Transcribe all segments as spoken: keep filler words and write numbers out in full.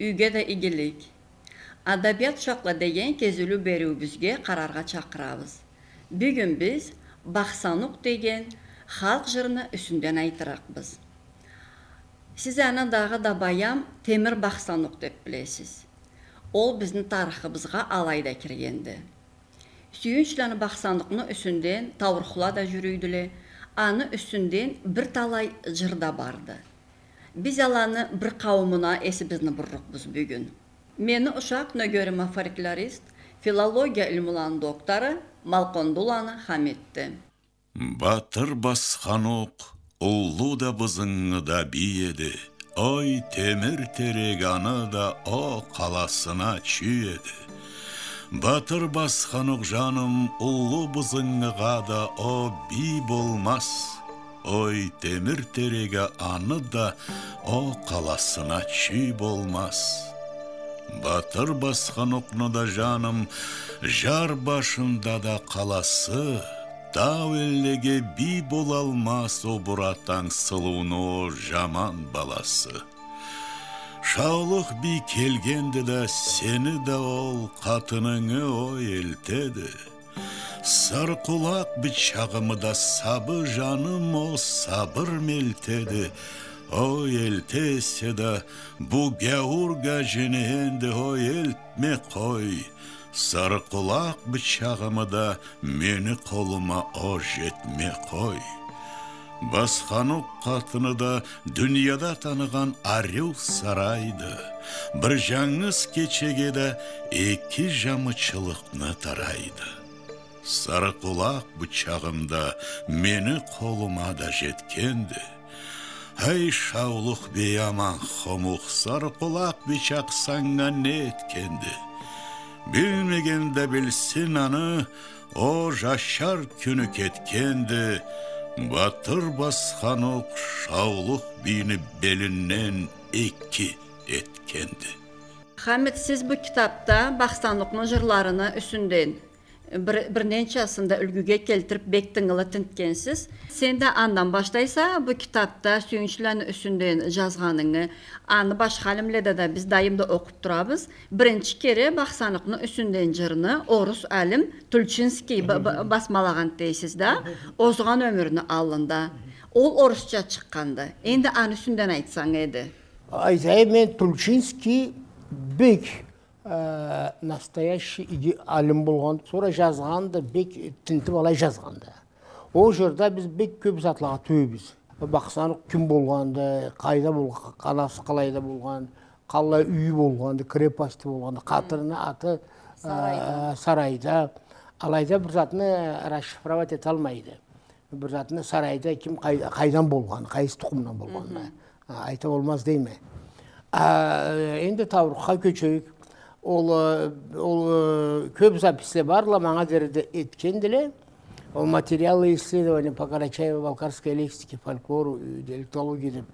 Юйге да игилик. «Адабият ушакъла» деген кезиулю бериуюбюзге къараргъа чакъырабыз. Бюгюн биз «Бахсанукъ» деген халкъ жырны юсюнден айтырыкъбыз. Сиз аны дагъыда баям Темир Бахсанукъ деп билесиз. Ол бизни тарыхыбызгъа алайда киргенди. Сюйюнчланы Бахсанукъну юсюнден таурухла да жюрюйдюле, аны юсюнден бир талай жыр да барды. Биз аланы бир къауумуна эсибизни бурурукъбуз бюгюн. Мени ушакъ нёгерима фольклорист, филология илмуланы доктору Малкъондуланы Хамитди. Батыр Басханукъ уллу да, бызынгы да бий эди. Ой, Темир Терек аны да о къаласына чюй эди. Батыр Басханукъ, жаным, уллу бызынгыгъа да о бий болмаз. Ой, Темир Терек аны да о къаласына чюй болмаз. Батыр Басханукъну да, жаным, жар башында да къаласы, тау эллеге бий болалмаз о Буратанг сылыуну о жаман баласы. Шаулукъ бий келгенди да, сени да ол къатынынгы ой элтеди. Саркъулакъ бычагъымы да сабы, жаным, о сабыр мелтеди. Ой, элте эсе да, бу гяуур гажини энди, ой, элтме къой. Саркъулакъ бычагъымы да мени къолума о жетме къой. Басханукъ къатыны да дунияда таныгъан ариу сарайды. Бир жангыз кечеге да эки жамычылыкъны тарайды. Саркъулакъ бычагъым да мени къолума да жетгенди. Эй, Шаулукъ бий, аман хомукъ, Саркъулакъ бычакъ санга не этгенди? Билмеген да билсин аны, о жашар кюню кетгенди. Батыр Басханукъ Шаулукъ бийни белинден эки этгенди. Хамит, сиз бу китапда Бахсанукъну жырларыны юсюнден бир, бир ненчасын да юлгюге келтирип, бек тынгылы тинтгенсиз. Сен да андан башлайса, бу китапда сюйюнчлени юсюнден жазгъанынгы, аны башха алимледе да биз дайым да окъуп турабыз. Биринчи кере Бахсанукъну юсюнден жырны орус алим Тульчинский ба-, ба-, басмалагъан дейсиз да, озгъан ёмюрню аллында. Ол орусча чыкъгъанды. Энди аны юсюнден айтсанг эди. Айтайым, мен, Тульчинский бек, э, настоящий иги алим болгъан. Сора жазгъанды, бек тинтип алай жазгъанды. Ол жырда биз бек кёп затлагъа тюбейбиз. Бахсанукъ ким болгъанды, къайда бол-, къаласы къалайда болгъан, къаллай юйю болгъанды, крепости болгъанды, къатыныны аты, э, сарайда. Алайда бир затны расшифровать эталмайды. Бир затны сарайда ким къай-, къайдан болгъан, къайсы тукъумдан болгъанын, а, айта болмаз дейме. А, энди таурухха кёчейик. Ол, э, ол, э, кёп записьле барла, манга дери да этгендиле. Ол «Материалы исследования по карачаево-балкарской лексике, фольклору и диалектологии» деп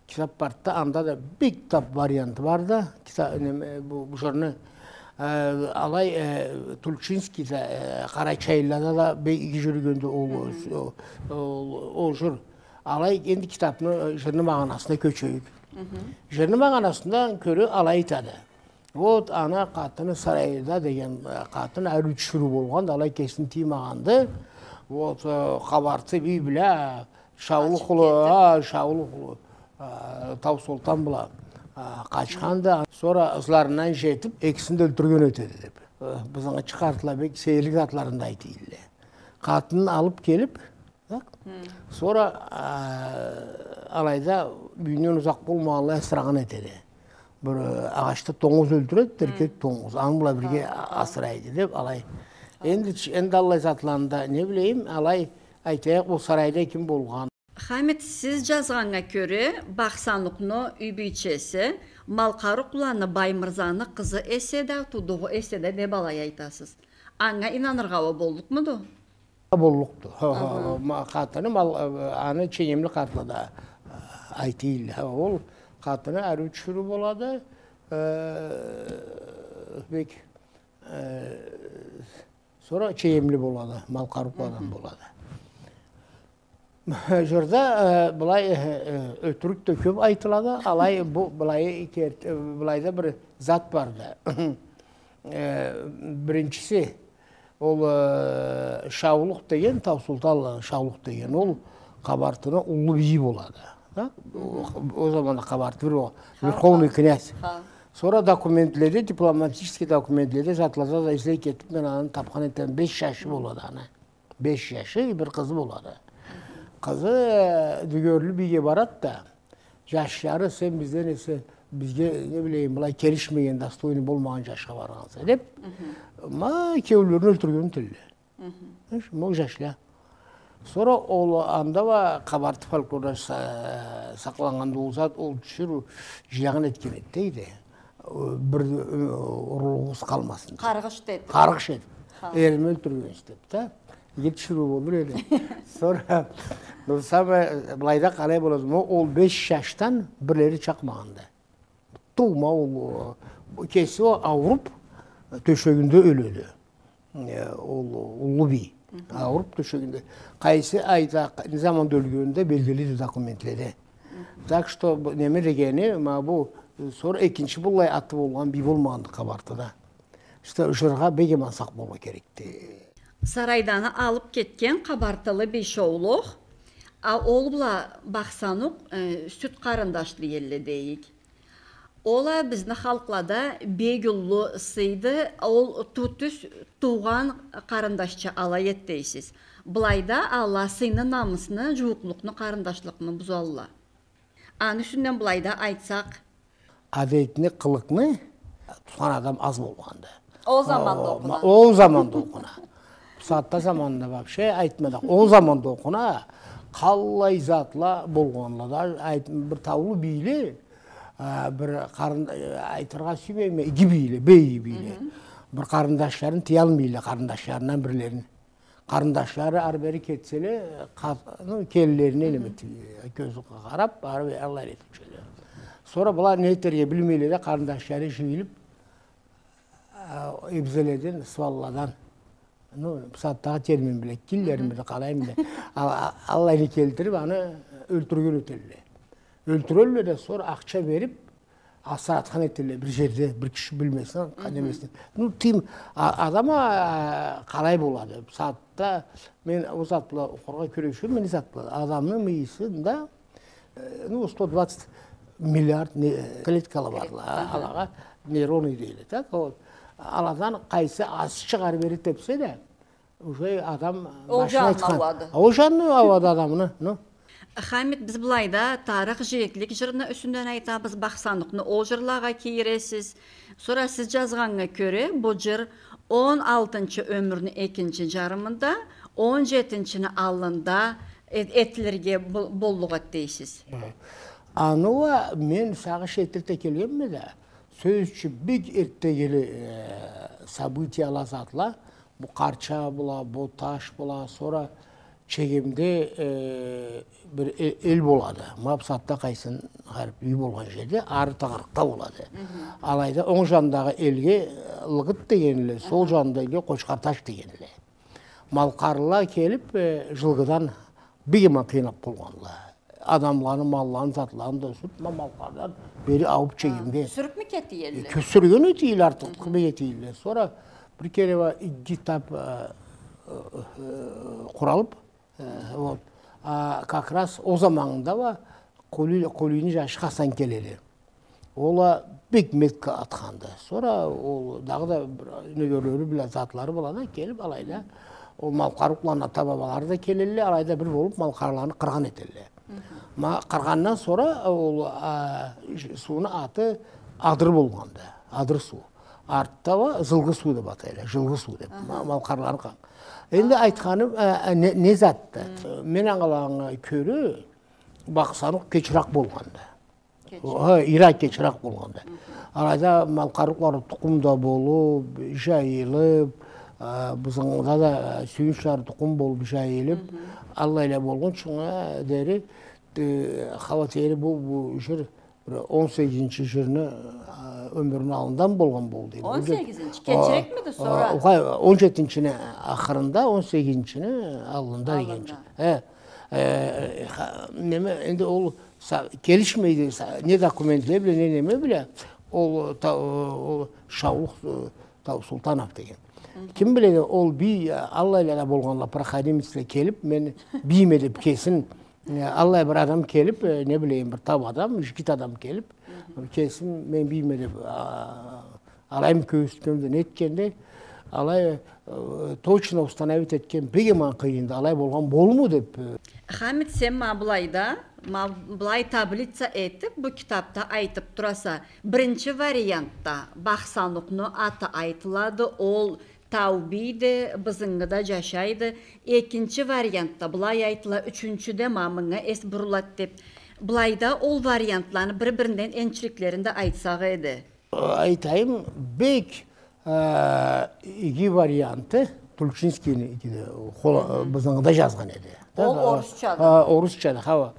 китап барды да, анда да бек тап варианты бар да, кита-, неме, бу, бу жырны, э, алай, э, Тульчинский да, э, къарачайлылада да бек иги жюрюгенди ол, ол, ол, ол жыр. Алай, энди китапны, э, жырны магъанасына кёчейик. Жырны магъанасындан кёре алай айтады. Вот, ана къатыны сарайда деген, э, къатын ариу тиширыу болгъанды, алай кесин тыймагъанды. Вот, э, къабартып, ий бла, Шаулукъ улу, а, Шаулукъ улу, а, Тау Солтан бла, а, къачханды. Сора ызларындан жетип, экисин да ёлтюрген этеди деп. Э, бызынгы къартла бек сейирлик затларында айтыйдыла. Къатынын алып келип, так? Сора, а, алайда юйюнден узакъ болмагъанлай асырагъан этеди. Бир, э, агъачда тонгуз ёлтюреди, эркек тонгуз. Аны бла бирге асырайды деп, алай. Энди, энди аллай затланы да, не билейим, алай айтайыкъ, ол сарайда ким болгъан. Хамит, сиз жазгъаннга кёре, Бахсанукъну юй бийчеси Малкъарукъланы Баймырзаны къызы эсе да, туудугъу эсе да деп алай айтасыз. Анга ийнаныргъа уа боллукъмуду? Боллукъду. Ха, ха, ма-, къатыны мал-, э, аны ченемли къартла да, э, айтыйла. Ха, ол къатыны ариу тиширыу болады, э, бек, э, сора ченемли болады, Малкъарукъладан болады. Жырда, э, былай, э, э, ётюрюк да кёп айтылады, алай бу, былай керти, э, былайда бир зат барды. Э, биринчиси, ол, э, Шаулукъ деген, Таусултанланы Шаулукъ деген, ол Къабартыны уллу бийи болады. Да? О, о заманда Къабарты бир о, верховный князь. Ха. Сора документледе, дипломатический документледе, затлада да излей кетип, мен аны тапхан этеме, беш жашы болады аны. Беш жашы, бир къызы болады. Къызы, э, Дюгерлю бийге барат да, жашлары, сен бизден эсе, бизге, не билейим, былай келишмеген, достойный болмагъан жашха баргъанса, деп, ма, кеулерин ёлтюрген этелле. Ма ол жашла. Сора ол анда уа Къабарты фольклорда са-, сакъланнган да ол зат, ол тиширыу жилягъын этген эди, дейди. Бир, э, урлугъугъуз къалмасын деп. Къаргъыш деп. Къаргъыш этип. Ха. Эрими ёлтюргенсиз деп да. Иги тиширыу болур эди. Сора, ну, самое, э, былайда къалай болады? Ма ол беш жашдан бирлери чакъмагъанды. Туума ол, э, кеси о ауруп, тёшегинде ёледи. Э, ол уллу бий. Ауруп тёшегинде. Къайсы айда, не заманда ёлгени да белгилиди документледе. Так что, бу, неме дегени, ма бу, э, сора экинчи быллай аты болгъан бий болмагъанды Къабартыда. Что, жыргъа бек аман сакъ болургъа керекди. Сарайданы алып кетген къабартылы бий Шоулукъ, а ол бла Бахсанукъ, э, сют къарындашлы элле дейик. Ол а бизни халкълада бек уллу сыйды, ол ту-, тюз туугъан къарындашча алай эт дейсиз. Былайда ала сыйны, намысны, жууукълукъну, къарындашлыкъны бузалла. Аны юсюнден былайда айтсакъ. Адетни, къылыкъны тутхан адам аз болгъанды. Ол заманда окъуна. Ол заманда окъуна. Бусагъатда заманында вообще айтмадыкъ. Ол заманда окъуна къаллай затла болгъанла да, айт-, бир таулу бийле, а, бир къарын-, э, айтыргъа сюймейме, иги бийле, бек иги бийле. Бир къарындашларын тыялмайла, къарындашларындан бирлерин. Къарындашлары ары-бери кетселе, къаз-, ну, келинлерине неме, кёзю къарап, ары-бери алай этип жюрюле. Сора была не этерге билмейле да, къарындашлары жыйылып, а, эбзеледен, свалладан, ну, бусагъатдагъы термин бла, киллерми да, къалаймы да, а-, а-, аллайны келтирип, аны ёлтюрген этелле. Ёлтюрелле да, сора ахча берип, асыратхан этелле бир жерде, бир киши билмесин, немесин. Ну, тыйым, а-, адам а, къалай болады? Бусагъатда мен ол зат бла окъургъа кюрешеме, не зат бла. Адамны мыйысында, э, ну, сто двадцать миллиард не-, клеткала бардыла, а, алагъа нейроны дейле, так, вот. Аладан къайсы аз чыгъар бери тепсе да, уже адам башына айтхан. Ол жанны ауады адамны, ну. Хамит, биз былайда тарых жиеклик жырны юсюнден айтабыз, Бахсанукъну ол жырлагъа кийиресиз. Сора сиз жазгъаннга кёре, бу жыр он алтынчы ёмюрню экинчи жарымында, он жетинчини аллында э-, этилирге бол-, боллукъ эди дейсиз. Аны уа мен сагъыш этип да келгенме да, сёз ючюн, бек эртдегили, э, событияла, затла, бу Къарча бла, Боташ бла, сора Чегемде, э, бир э-, эл болады. Ма бусагъатда къайсын, гъариб юй болгъан жерде, ары тыгъырыкъда болады. Алайда онг жанындагъы элге, э, Лыгыт дегенле, сол жанында элге Къочхарташ дегенле. Малкъарлыла келип, э, жылгъыдан бек аман къыйнап болгъанла. Адамланы, малланы, затланы да сюрюп, ма-, Малкъардан бери ауып Чегемге. Сюрюпмю кетиелле? Э, кё-, сюрген этиелле, артыкълыкъ бек этиелле. Сора бир кере уа иги тап, э, э, э, къуралып, э, вот. А как раз ол заманында уа Къулий-, Къулийни жашы Хасан келеди. Ол а бек метко атханды. Сора ол дагъыда бир нёгерлери бла, затлары бла да келип, алайда ол малкъарлыкъланы ата-бабалары да келелле, алайда бир болуп малкъарлыланы къыргъан этелле. Ма къыргъандан сора ол, а, ж-, сууну аты Адыр болгъанды. Адыр суу. Артда уа Зылгъы суу деп атайла, Жылгъы суу деп. Ма-, малкъарлыланы къыргъан. Энди айтханым, а, а, не, не затды? Мен ангылагъаннга кёре, Бахсанукъ кечиракъ болгъанды. Кечиракъ. Ха, иракъ кечиракъ болгъанды. Алайда малкъарлыкъла тукъум да болуп, жайылып, а, бызынгыда да, а, сюйюнчлары тукъум болуп, жайылып, аллайла болгъунчугъа дери, э, хауа тери бу, бу жыр, бир он сегизинчи жырны, а, ёмюрню аллындан болгъан болду. Он сегизинчи? Кечирекмиди сора? А, он жетинчини ахырында, он сегизинчини аллында дегенча. Аллында. Э, Э, ха-, неме, энди ол са-, келишмейди, са-, не документле бла, не неме бла, ол та-, ол Шаулукъ, э, Таусултанов деген. Ким биледи, ол бий, э, аллайла да болгъанла, проходимецле келип, мен бийме деп кесин, э, аллай бир адам келип, э, не билейим, бир тау адам, жигит адам келип, кесин мен бийме деп, а, алай кёргюзтгенде, нетгенде, алай, э, точно установить этген бек аман къыйынды, алай болгъан болурму деп, э. Хамит, сен ма былайда, ма былай таблица этип, бу китапда айтып тураса, биринчи вариантда Бахсанукъну аты айтылады, ол тау бийди, Бызынгыда жашайды. Экинчи вариантда былай айтыла, ючюнчюде ма мынга эс бурулады деп. Былайда ол вариантланы бир-биринден энчиликлерин да айтсакъ эди. Айтайым, бек, э, иги варианты Тульчинскийни иги да, хола-, Бызынгыда жазгъан эди. Ол орусчады. А, орусчады, хау.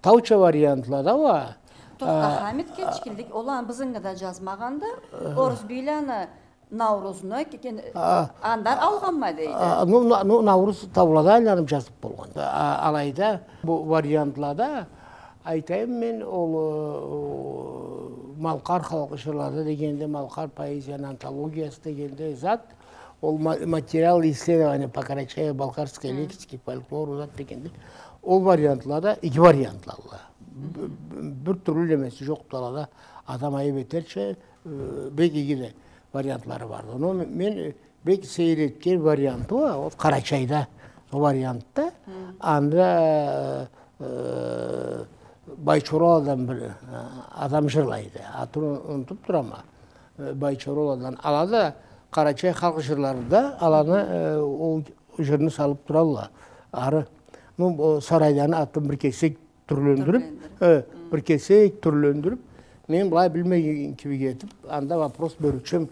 Тауча вариантлада уа. Тохта, Хамит, кечгинлик, ол аны Бызынгыда жазмагъанды, орус бийлени Наурузну, ке-, ке-, андан алгъанма дейди. А, ну, на-, ну, Науруз таулада айланып жазып болгъан. А, алайда бу вариантлада айтайым мен, ол, э, малкъар халкъ жырлары дегенде, малкъар поэзияны антологиясы дегенде зат, ол ма-, материал исследования по карачаево-балкарской лексике, фольклору зат дегенде, ол вариантлада иги вариантлада. Б-, б-, бир тюрлю немеси жокъду алада, адам айып этерча, э, бек иги да вариантлары барды. Но мен, э, бек сейир этген варианты уа, ол Къарачайда вариантда, анда, э, Байчораладан бир, э, адам жырлайды. Атын унутуп турама. Э, Байчораладан. Ала да къарачай халкъ жырларында аланы, э, ол жырны салып туралла. Ары. Ну, ол Сарайданы атын бир кесек тюрлендирип, э, бир кесек тюрлендирип, мен былай билмеген кибик этип, анда вопрос бёрчем.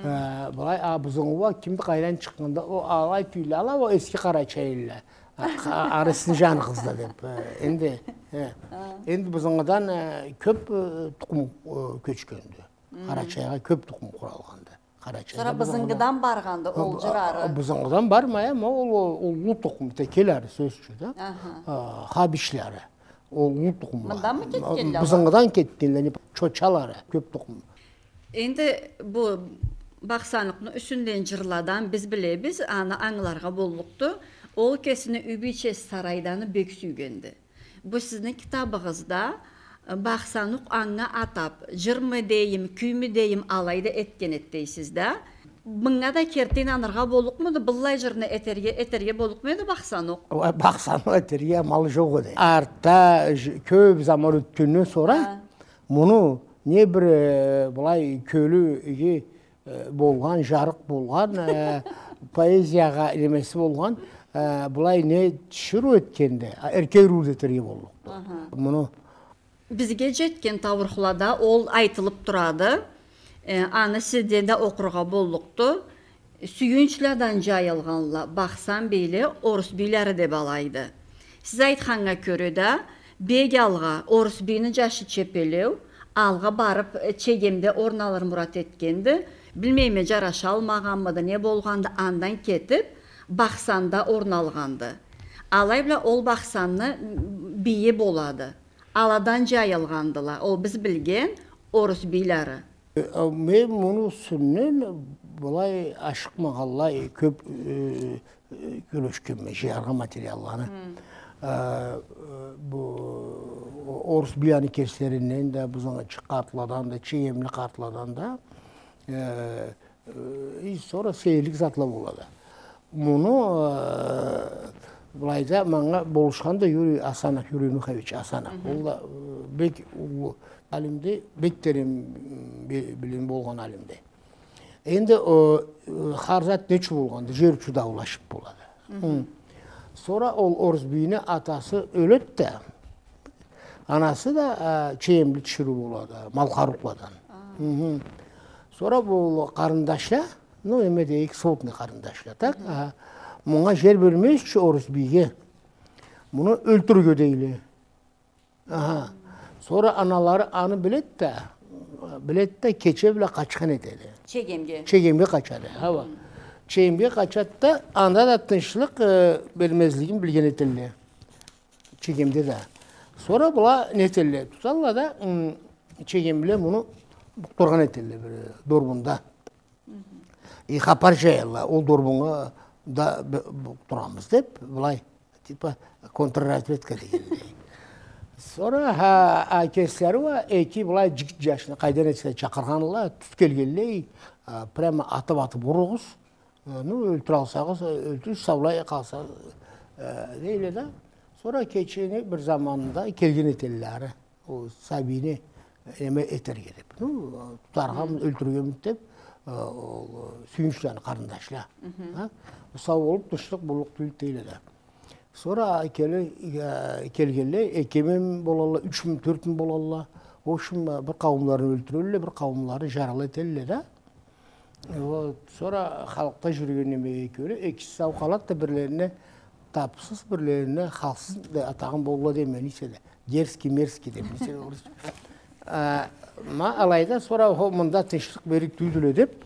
Э, былай, а, Бызынгы уа кимди, къайдан чыкъгъанды, ол алай тюйюлдю, ала, ол эски къарачайлыла. А, ха-, арысыны жаны къызды деп, э, энди, э, энди Бызынгыдан, э, кёп, э, тукъум, э, кёчгенди. Къарачайгъа кёп тукъум къуралгъанды. Къарачайда Бызынгыдан баргъанды ол жыр ары. Бызынгыдан бармай, ама ол, ол уллу тукъум, текелары сёз ючюн да. Аха. А, Хабишлары. Ол уллу тукъумла. Мынданмы кетгенле ала? Бызынгыдан кетгенле, не, Чочалары, кёп тукъум. Энди бу Бахсанукъну юсюнден жырладан биз билебиз, аны ангыларгъа боллукъду. Ол кесини юй бийчеси Сарайданы бек сюйгенди. Бу сизни китабыгъызда, э, Бахсанукъ анга атап, жырмы дейим, кюймю дейим, алай да этген эди дейсиз да. Мынга да керти ийнаныргъа боллукъмуду, быллай жырны этерге, этерге боллукъму эди Бахсанукъ? Уа, Бахсанукъ этерге амалы жокъ эди. Артда ж-, кёп заман ётгенден сора, муну не бир, э, былай кёлю иги э, болгъан, жарыкъ болгъан, э, поэзиягъа немеси болгъан, э, былай не тиширыу этгенде, а, эркек рулда этерге боллукъду. Аха. Муну. Бизге жетген таурухлада ол айтылып турады. Э, аны сизде да окъургъа боллукъду. Сюйюнчладан жайылгъанла, Бахсан бийле, орус бийлери деп алайды. Сиз айтханнга кёре да, бек алгъа, орус бийни жашы Чепелеу, алгъа барып, э, Чегемде орун алыр мурат этгенди. Билмейме, жарашалмагъанмыды, не болгъанды, андан кетип, Бахсанда орун алгъанды. Алай бла ол Бахсанны, м, бийи болады. Аладан жайылгъандыла. Ол биз билген орус бийлери. Э, мен муну юсюнден былай ашыкъмагъанлай кёп, э, э, кюрешгенме, жыяргъа материалланы. Э, э, бу о-, орус бийлени кеслеринден да, бизин чы-, къартладан да, чегемли къартладан да, э, э, и сора сейирлик затла болады. Муну, э, былайда манга болушхан да Юрий Асанов, Юрий Нухович Асанов. Ол да, э, бек уллу алимди, бек терен би-, билими болгъан алимди. Энди, э, э, хар зат нечик болгъанды, жер ючюн даулашып болады. Хы. Сора ол орус бийни атасы ёледи да, анасы да, э, чегемли тиширыу болады, Малкъарукъладан. Хы. Сора бу къарындашла, ну, неме дейик, сводный къарындашла, так? Аха. Мунга жер бермез ючюн орус бийге, муну ёлтюрюрге дейле. Аха. Сора аналары аны биледи да, биледи да, кече бла къачхан этеди. Чегемге. Чегемге къачады, хау. Чегемге къачады да, анда да тынчлыкъ, э, бермезлигин билген этелле. Чегемде да. Сора была нетелле, туталла да, м, Чегем бла муну букътургъан этелле бир дорбунда. И хапар джаялла, ол дорбунга да б-, букътурабыз деп, былай, типа, контрразведка дегендей. Сора, ха, а, кеслери уа эки былай джигит джашны, къайдан эсе чакъыргъанла, тюз келгенлей, а, прямо атып-атып уругъуз, э, ну, ёлтюралсагъыз, э, ёлтюрюрсюз, саулай къалса, э, дейле да. Сора кечени бир заманда келген этелле ары. Ол сабийни неме этерге деп. Ну, тутаргъа, ёлтюргенмиди деп, э, ол, э, Сюйюнчланы къарындашла. А? Сау болуп, тынчлыкъ боллукъ тюйюл дейле да. Сора келе-, э, келгенле, эки минг болалла, юч минг, тёрт минг болалла. В общем, э, бир къауумларын ёлтюрелле, бир къауумларын джаралы этелле да. Вот, сора халкъда джюрюген немеге кёре, экиси сау къалад да, бирлерине тапсыз, бирлерине халсыз да атагъан болла дейме, нейсе да. Дерзкий, мерзкий деп, нейсе да, орусча. А, ма алайда сора, хо, мында тынчлыкъ берик тюйюлдюле деп,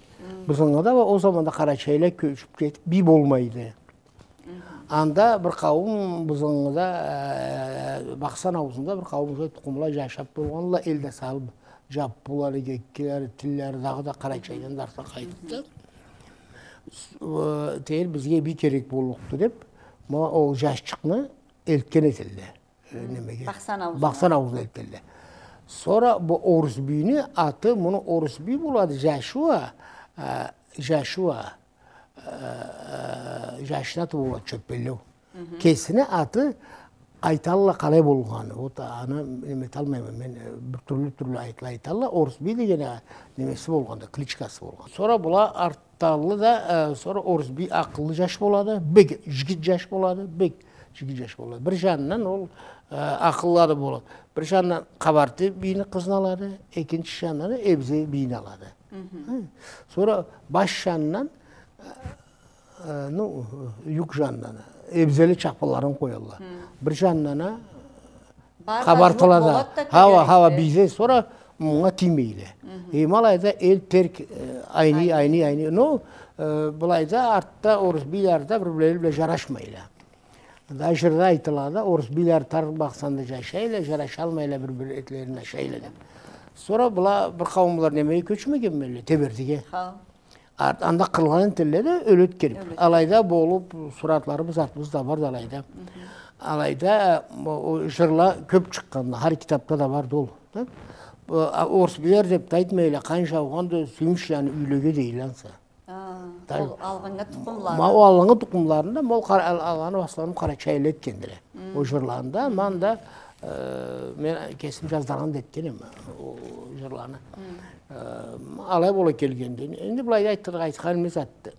бизге да, ол заманда къарачайлыла кёчюп кетип, бий болмайды. Анда бир къауум бизге да, э, Бахсан ауузунда бир къауум тукъумла джашап болгъанла, эл да салып, джаппулары, геккилери, тиллери дагъыда Къарачайдан да артха къайтды. С-, э, тейир, бизге бий керек боллукъду деп, ма ол джашчыкъны элтген этелле, э, немеге? Бахсан ауузуна. Бахсан ауузуна элтелле. Сора бу орус бийни аты, муну орус бий болады, джашы уа, э, джашы уа, э, джашны аты болады Чёппеллеу. Кесини аты айталла къалай болгъаны. Вот аны неме эталмайма мен, э, бир тюрлю-тюрлю айтла айталла. Орус бий деген, э, немеси болгъанды, кличкасы болгъан. Сора была артдалла да, э, сора орус бий акъыллы джаш болады, бек джигит джаш болады, бек джигит джаш болады. Бир джанындан ол, э, акъыллы да болады. Бир джанындан Къабарты бийни къызын алады, экинчи джанындан да Эбзе бийни алады. Хы. Сора баш джанындан, э, Э, ну, юк джанына, Эбзеле чапханларын къоялла. Бир джанына Къабартыла да. Хауа, хауа, бийзе, сора мунга тиймейле. Э, ма алайда эл терк, э, айный, айный, айный. Ну, э, былайда артда орус бийле да бир-бирлери бла джарашмайла. Да джырда айтыла да, орус бийле тар Бахсанда джашайла, джарашалмайла, бир-бир этлерин ашайла деп. Сора была бир къауумла немеге кёчмегенмелле, Тебердиге. Ха. Арт-, анда къырылгъан этелле да, ёле этгениб. Алайда болуб, суратларыбыз, артыбызда барды алайда. Алайда, о, о, джырла кёб чыкъгъанды, хар китабда да барды ол. Да? Бу, а, орус бийле деб да айтмайла, къан джаугъанды, Сюйюнчланы юйлеге дейле ансы. А, ол алгъыннгы тукъумлары. Ма ол алгъыннгы тукъумларында, ма ол къар-, ал-, аланы басларын къарачайла этгендиле. Ол джырланы да, ма анда, э, мен кесим джаздыргъан да этгенем, ол джырланы. Э, алай бола келгенди. Энди былайда айтыргъа, айтхан эмес затды.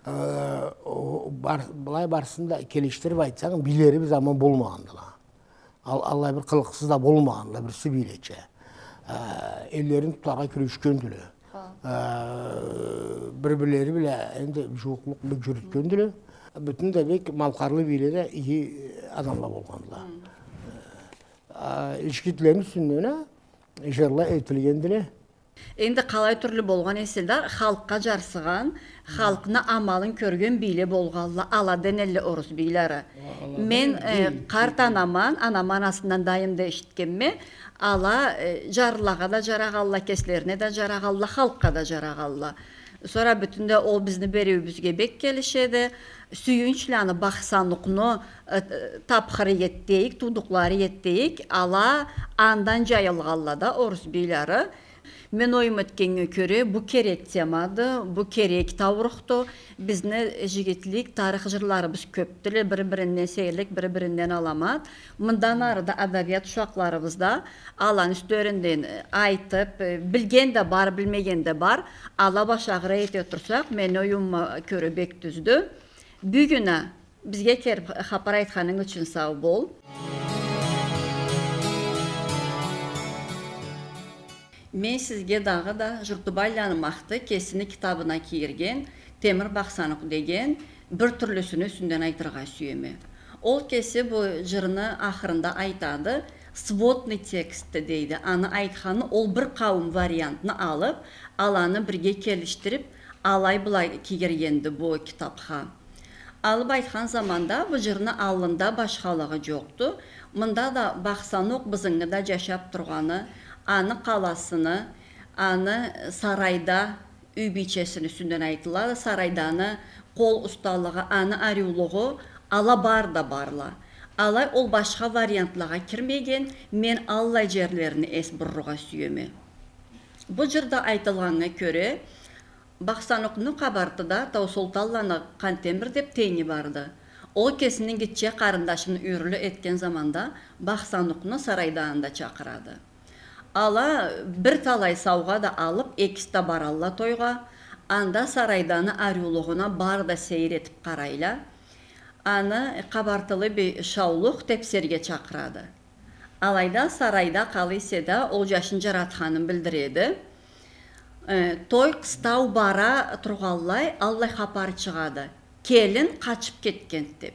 Э, о, бар-, былай барысын да келишдириб айтсанг, бийлерибиз аман болмагъандыла. Ал-, аллай бир къылыкъсыз да болмагъанла, бириси бийлеча. Э, эллерин тутаргъа кюрешгендиле. Э, бир-бирлери бла энди джууукълукъ бек джюрютгендиле. Бютюн да бек малкъарлы бийле да иги адамла болгъандыла. Э, джигитлени юсюнден а джырла этилгендиле. Энди къалай тюрлю болгъан эсе да, халкъгъа джарсыгъан, халкъны амалын кёрген бийле болгъанла, ала денелле орус бийлери. Мен, э, къарт анаман, анамы анасындан дайым да эшитгенме, ала, э, джарлагъа да джарагъанла, кеслерине да джарагъанла, халкъгъа да джарагъанла. Сора бютюн да ол бизни бериуюбюзге бек келишеди. Сюйюнчланы, Бахсанукъну, э, э, тапхыры эди дейик, туудукълары эди дейик, ала андан джайылгъанла да орус бийлери. Мен оюм этгеннге кёре, бу керек темады, бу керек таурухду. Бизни джигитлик, тарых джырларыбыз кёбдюле, бир-биринден сейирлик, бир-биринден аламат. Мындан ары да адабият ушакъларыбызда аланы юслеринден, э, айтыб, э, билген да бар, билмеген да бар. Ала баш агъыры эте турсакъ, мени оюмума кёре бек тюздю. Бюгюн а бизге келиб хапар айтханынг ючюн сау бол. Мен сизге дагъыда Журтубайланы Махты кесини китабына кийирген Темир Бахсанукъ деген бир тюрлюсюню юсюнден айтыргъа сюеме. Ол кеси бу жырны ахырында айтады, сводный текстди дейди. Аны айтханы, ол бир къауум вариантны алып, аланы бирге келишдирип, алай-былай кийиргенди бу китапха. Алып айтхан заманда бу жырны аллында башхалыгъы жокъду. Мында да Бахсанокъ бызынгыда жашап тургъаны, аны къаласыны, аны сарайда юй бийчесини юсюнден айтылады. Сарайданы къол усталыгъы, аны ариулугъу, ала бары да барла. Алай ол башха вариантлагъа кирмеген, мен аллай жерлерине эс бурургъа сюеме. Бу жырда айтылгъаннга кёре, Бахсанокъну Къабартыда Таусолтанланы Къантемир деп тенги барды. Ол кесини гитче къарындашын юйюрлю этген заманда Бахсанокъну сарайда анда чакъырады. Ала бир талай саугъа да алып, экиси да баралла тойгъа. Анда сарайданы ариулугъуна бары да сейир этип къарайла. Аны Къабартылы бий Шаулукъ тепсерге чакъырады. Алайда сарайда къала эсе да, ол жашын жаратханын билдиреди. Э, той къыстау бара тургъанлай, аллай хапар чыгъады. Келин къачып кетген деп.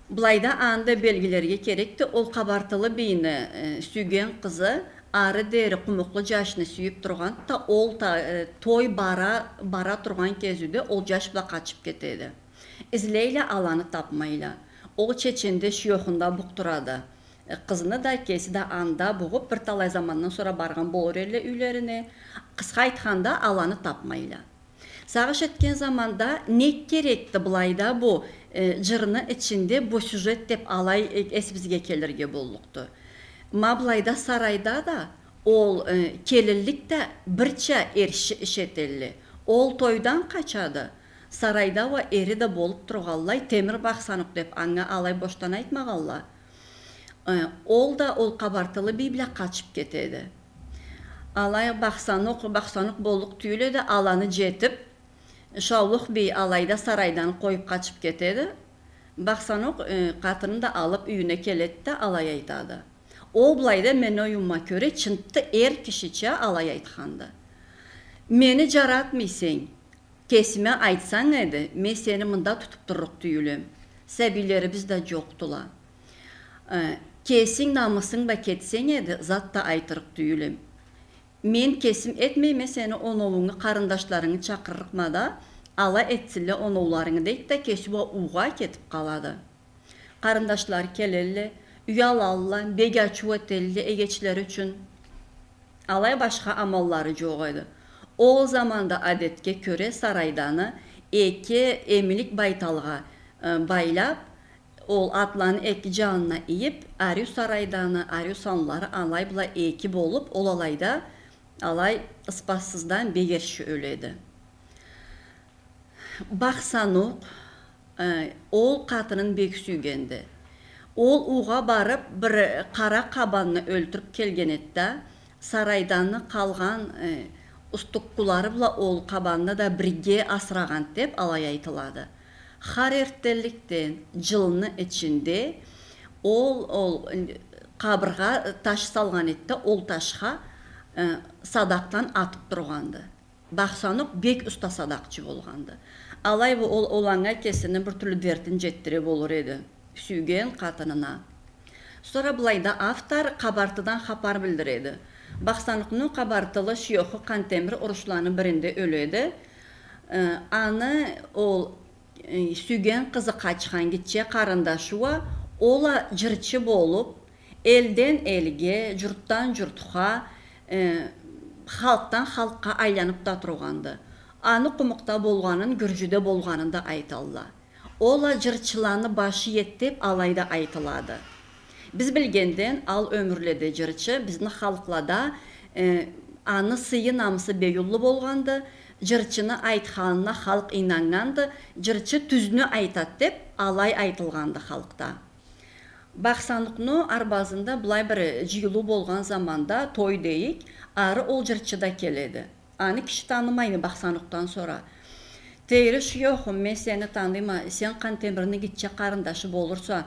Былайда аны да белгилерге керекди, ол Къабартылы бийни, э, сюйген къызы ары дери къумукълу жашны сюйюп тургъанды да, ол та-, э, той бара, бара тургъан кезиуде ол жаш бла къачып кетеди. Излейле, аланы тапмайла. Ол Чеченде шуёхунда букъдурады. Э, къызны да, кеси да анда бугъуп, бир талай замандан сора баргъан болур элле юйлерине. Къысха айтханда, аланы тапмайла. Сагъыш этген заманда, не керекди былайда бу, э, жырны ичинде бу сюжет деп алай, э, эсибизге келирге боллукъду. Ма былайда сарайда да ол, э, келинлик да бирча эрши иш этелле. Ол тойдан къачады. Сарайда уа эри да болуп тургъанлай, Темир Бахсанокъ деп анга алай бошдан айтмагъанла. Э, ол да ол Къабартылы бий бла къачып кетеди. Алай Бахсанокъ, Бахсанокъ боллукъ тюйюл эди, аланы жетип, Шаулукъ бий алайда сарайдан къоюп къачып кетеди. Бахсанокъ, э, къатынын да алып юйюне келеди да, алай айтады. Ол былайда мени оюмума кёре, чынтты эр кишича алай айтханды. Мени жаратмайса, кесиме айтсанг эди, мен сени мында тутуп турлукъ тюйюл эм. Сабийлерибиз да жокъдула. Э, кесинг намысынг бла кетсенг эди, зат да айтырыкъ тюйюл эм. Мен кесим этмейме сени оноуунгу, къарындашларынгы чакъырырыкъма да, ала этсинле оноуларынгы, дейди да, кеси уа уугъа кетип къалады. Къарындашлары келелле, уялалла, бек ачыу этелле эгечлери ючюн. Алай башха амаллары жокъ эди. Ол заманда адетге кёре сарайданы эки эмилик байталгъа, э, байлап, ол атланы эки жанына ийип, ариу сарайданы, ариу санлары алай бла эки болуп, ол алайда алай ыспассыздан бек эрши ёледи. Бахсанокъ, э, ол къатынын бек сюйгенди. Ол уугъа барып, бир къара къабанны ёлтюрюп келген эди да, сарайданы къалгъан, э, устуккулары бла ол къабанны да бирге асырагъан деп алай айтылады. Хар эртденликден, жылны ичинде ол, ол, э, къабыргъа таш салгъан эди да, ол ташха, э, садакъдан атып тургъанды. Бахсанокъ бек уста садакъчы болгъанды. Алай бу ол, ол анга кесини бир тюрлю дертин жетдире болур эди. Сюйген къатынына. Сора былайда автор Къабартыдан хапар билдиреди. Бахсанокъну Къабартылы шуёху Къантемир урушланы биринде ёледи. Э, аны ол, э, сюйген къызы къачхан гитче къарындашы уа, ол а жырчы болуп, элден элге, журтдан журтха, э, халкъдан халкъгъа айланып да тургъанды. Аны къумукъда болгъанын, Гюржюде болгъанын да айталла. Ол а жырчыланы башы эди деп алай да айтылады. Биз билгенден, ал ёмюрледе жырчы бизни халкълада, э, аны сыйы, намысы бек уллу болгъанды, жырчыны айтханына халкъ ийнаннганды, жырчы тюзню айтады деп алай айтылгъанды халкъда. Бахсанокъну арбазында былай бир жыйылыу болгъан заманда, той дейик, ары ол жырчы да келеди. Аны киши танымайды Бахсанокъдан сора. Тейри шуёхум, мен сени таныйма, сен Къантемирни гитче къарындашы болурса,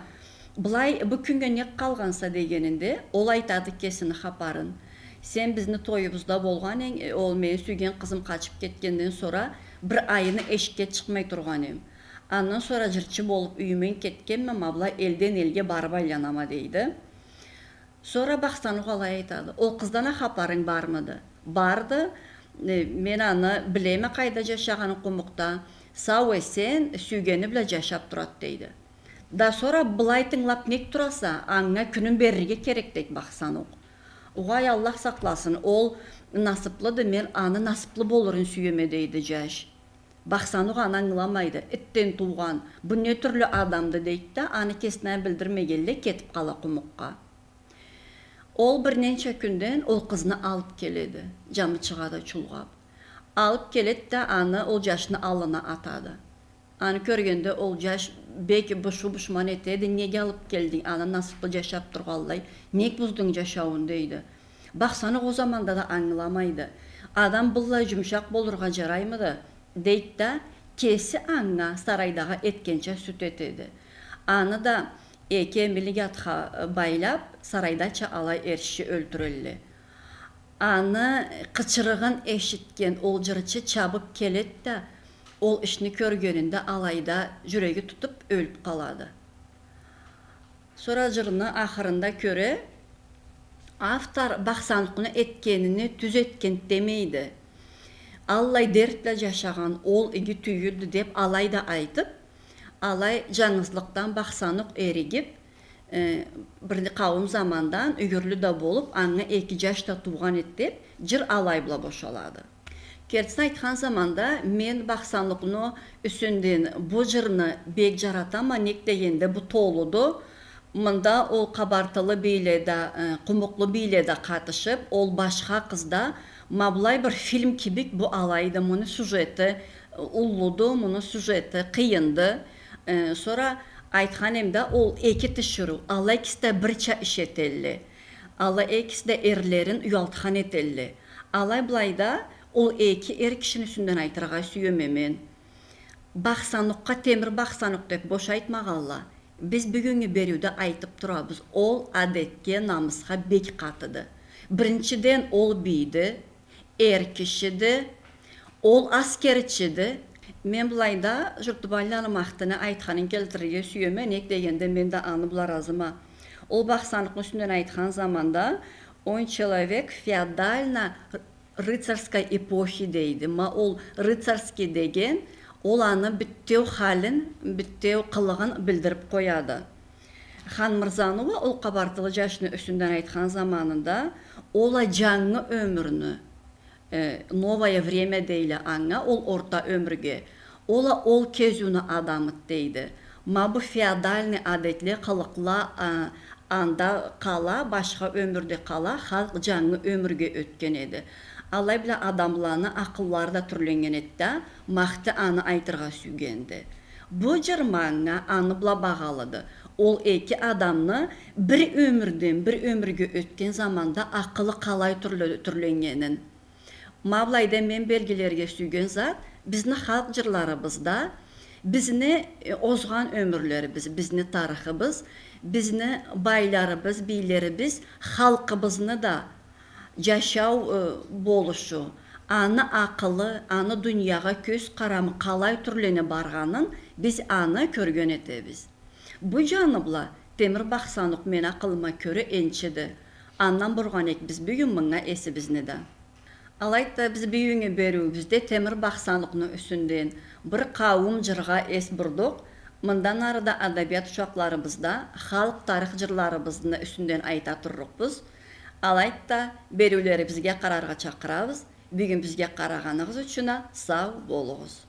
былай бу кюннге нек къалгъанса дегенинде, ол айтады кесини хапарын. Сен бизни тоюбузда болгъан эдинг, э, ол мени сюйген къызым къачып кетгенден сора бир айны эшикге чыкъмай тургъан эдим. Андан сора жырчы болуп юйюме кетгенме, ма былай элден элге барып айланама, дейди. Сора Бахсанокъ алай айтады: ол къыздан а хапарынг бармыды? Барды. Э, мен аны билеме, къайда жашагъанын къумукъда. Сау-эсен, сюйгени бла джашаб турад, дейди. Да сора былай тынгылаб нек тураса, анга кюнюн берирге керек, дейд Бахсанукъ. Угъай, Аллах сакъласын, ол насыблыды, мен аны насыблы болурун сюеме, дейди джаш. Бахсанукъ аны ангыламайды. Итден туугъан, бу не тюрлю адамды, дейд да, аны кесине билдирмегенлей кетиб къала къумукъгъа. Ол бир ненча кюнден ол къызны алыб келеди, джамычыгъа да чулгъаб. Алыб келеди да, аны ол джашны аллына атады. Аны кёргенде ол джаш бек бушуу-бушман этеди, неге алыб келдинг, аны насыблы джашаб тургъанлай, нек буздунг джашауун, дейди. Бахсанукъ ол заманда да ангыламайды. Адам быллай джумушакъ болургъа джараймыды, дейд да, кеси анга сарайдагъы этгенча сюд этеди. Аны да эки эмилик атха, э, байлаб, сарайдача алай эрши ёлтюрелле. Аны къычырыгъын эшитген ол джырчы чабыб келед да, ол ишни кёргенинде алайда джюреги тутуб ёлюб къалады. Сора джырны ахырында кёре, автор Бахсанукъну этгенини тюз этген демейди. Аллай дерт бла джашагъан ол иги тюйюлдю деб алай да айтыб, алай джангызлыкъдан Бахсанукъ эригиб, э, бир къауум замандан юйюрлю да болуб, анга эки джаш да туугъан эди деб, джыр алай бла бошалады. Кертисин айтхан заманда, мен Бахсанукъну юсюнден бу джырны бек джаратама, нек дегенде бу толуду. Мында ол къабартылы бийле да, э, къумукълу бийле да къатышыб, ол башха къыз да, ма былай бир фильм кибик бу алайды, муну сюжети, э, уллуду, муну сюжети къыйынды. Э, сора айтхан эм да, ол эки тиширыу, ала экиси да бирча иш этелле. Ала экиси да эрлерин уялтхан этелле. Алай былайда ол эки эр кишини юсюнден айтыргъа сюеме мен. Бахсанукъгъа Темир Бахсанукъ деб бош айтмагъалла. Биз бюгюннгю бериуде айтыб турабыз, ол адетге, намысха бек къатыды. Биринчиден, ол бийди, эр кишиди, ол аскерчиди. Мен былайда Журтубалланы Махтини айтханын келтирирге сюеме, нек дегенде мен да аны бла ыразыма. Ол Бахсанукъну юсюнден айтхан заманда, он человек феодально-рыцарской эпохи дейди. Ма ол рыцарский деген, ол аны бютеу халин, бютеу къылыгъын билдириб къояды. Ханмырзаны уа ол къабартылы джашны юсюнден айтхан заманында, ол а джангы ёмюрню, э, новое время дейле анга, ол орта ёмюрге. Ол а ол кезиуню адамыд дейди. Ма бу феодальный адетле, къылыкъла, а, анда къала, башха ёмюрде къала, халкъ джангы ёмюрге ётген эди. Алай бла адамланы акъыллары да тюрленнген эди да, Махти аны айтыргъа сюйгенди. Бу джыр манга аны бла багъалыды. Ол эки адамны бир ёмюрден бир ёмюрге ётген заманда акъылы къалай тюрле-, тюрленнгенин. Ма былайда мен белгилерге сюйген зат, бизни халкъ джырларыбызда бизни, э, озгъан ёмюрлерибиз, бизни тарыхыбыз, бизни байларыбыз, бийлерибиз, халкъыбызны да джашау, э, болушу, аны акъылы, аны дуниягъа кёз къарамы къалай тюрлене баргъанын биз аны кёрген этебиз. Бу джаны бла Темир Бахсанукъ мени акъылыма кёре энчиди. Андан бургъан эк биз бюгюн мынга эсибизни да. Алайды да, биз бюгюннгю бериуюбюзде Темир Бахсанукъну юсюнден бир къауум джыргъа эс бурдукъ. Мындан ары да адабият ушакъларыбызда, халкъ тарых джырларыбызны юсюнден айта турлукъбуз. Алайды да, бериулерибизге къараргъа чакъырабыз. Бюгюн бизге къарагъаныгъыз ючюн а сау болугъуз.